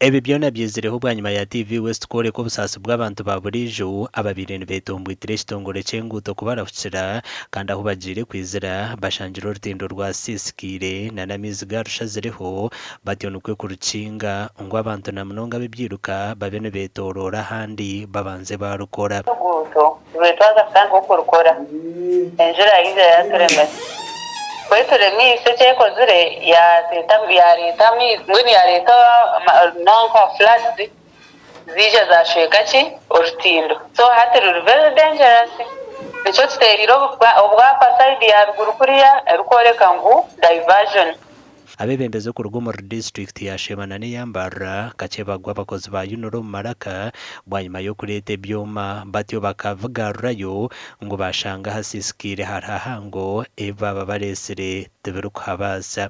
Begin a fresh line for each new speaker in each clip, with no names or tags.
Ebi byona byizireho bwanyima ya TV West kworeka obusaasi bw'abantu ba buriijo ababaire nibetomboitira ekitongore ky'enguuto kubarahukira kandi ahu bagiire kwizira bashangire orutindo rwasiisikaire nana amaizi garushazireho batyo nikwo kurukinga ngu abantu na munonga ab'ebyiruka babe nibetoroora ahandi babanze barukora.
Oruguuto rwe twaza kutandika okurukora, enjura yaija yaturemesa. Ku eturemeise eki ekozire yareeta amaizi mbwenu yareeta nanka floods zaija zashweka ki orutindo. So hati ruri very dangerous. Nikyo tutereire obwapa side ya ruguru kuriya erikworeka ngu diversion.
Abeebembezi okuruga omuri disiturikiti ya Sheema na n'eya Mbarara kakye bagwa abakozi ba UNRA omu maraka bwanyima y'okureeta ebyoma batyo bakabigarurayo ngu bashanga ahasiisikaire hari hahango ebi baaba bareetsire tibirikuhabaasa.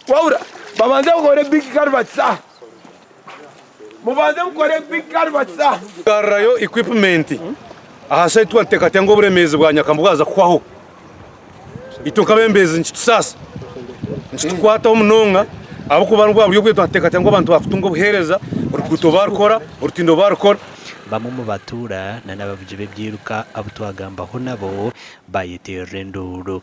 Wabura babanze bakore big culverts aha. Mubanze mukore big culverts aha.
Kugarurayo equipment aha site twaba nituteekateeka ngu oburemeezi bwa Nyakambu bwaza kuhwaho. Itwe nk'abeebembezi nikitusaasa, nikitukwataho munonga ahabw'okuba nibwo buryo bwaitu twaba nituteekateeka ngu abantu baakutunga obuheereza, oruguuto baarukora, orutindo baarukora.
Bamwe omu batuura n'abavugi b'ebyiruka abu twagambaho nabo baayeteerera enduuru.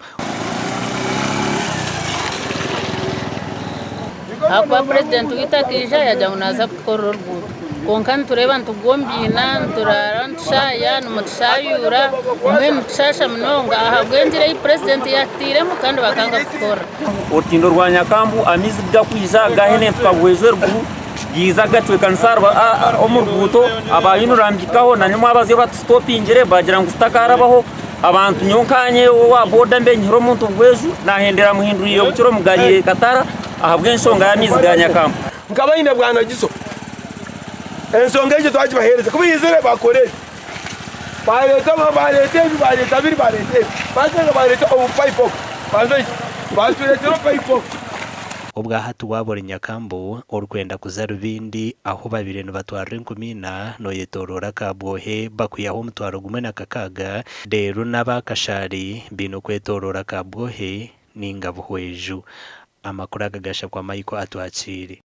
Ahakuba purezidenti waitu akaija yaagira ngu naaza kutukorera oruguuto kwonka nitureeba nitugwa omu biina, nituraara nitushaaya, nimutushaayuura mbwenu nitushaasha munonga ahabw'engira ei purezidenti yaatutairemu kandi bakanga kutukorera.
Orutindo rwa Nyakambu amaizi ku gakwija gahenetuka buhweza eruguru gaiza gacwekanisa omu ruguuto aba UNRA mbihikaho nanye omwabazyo batusitopingire bagira ngu zitakarabaho. Abantu nyowe nkanye owa boda mbe nyihire omuntu bweju nahendera muhinduriire bukira omugariire katara ahabw'enshonga y'amaizi ga Nyakambu.
Nkaba nyine bwanagiso ensonga egyo twagibahereza ku baizire bakora ebi bareeta bareeta ebi bareeta biri bareeta ebi baashanga bareeta obupayipu obu batureetera obupayipu obu.
Obwahati waaba ori Nyakambu orikwenda kuza Rubindi ahu babaire nibatwarira enkumiina noyetoroora Kabwohe bakwihaho omutwaro gumwe na kakaaga reero n'aba Kashaari baine okwetoroora Kabwohe ninga Buhweju. Amakuru aga gashabwa Michael Atwakiire.